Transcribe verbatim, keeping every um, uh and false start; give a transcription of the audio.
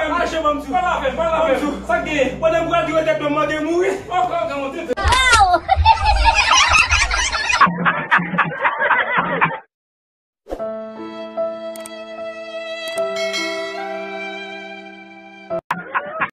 avè m. Mache, ban m di w. Pale avè m, pale avè m. Sa k genyen? Pandan m pral di w tèt mwen mande mouri. Ankò, gen yon tenten.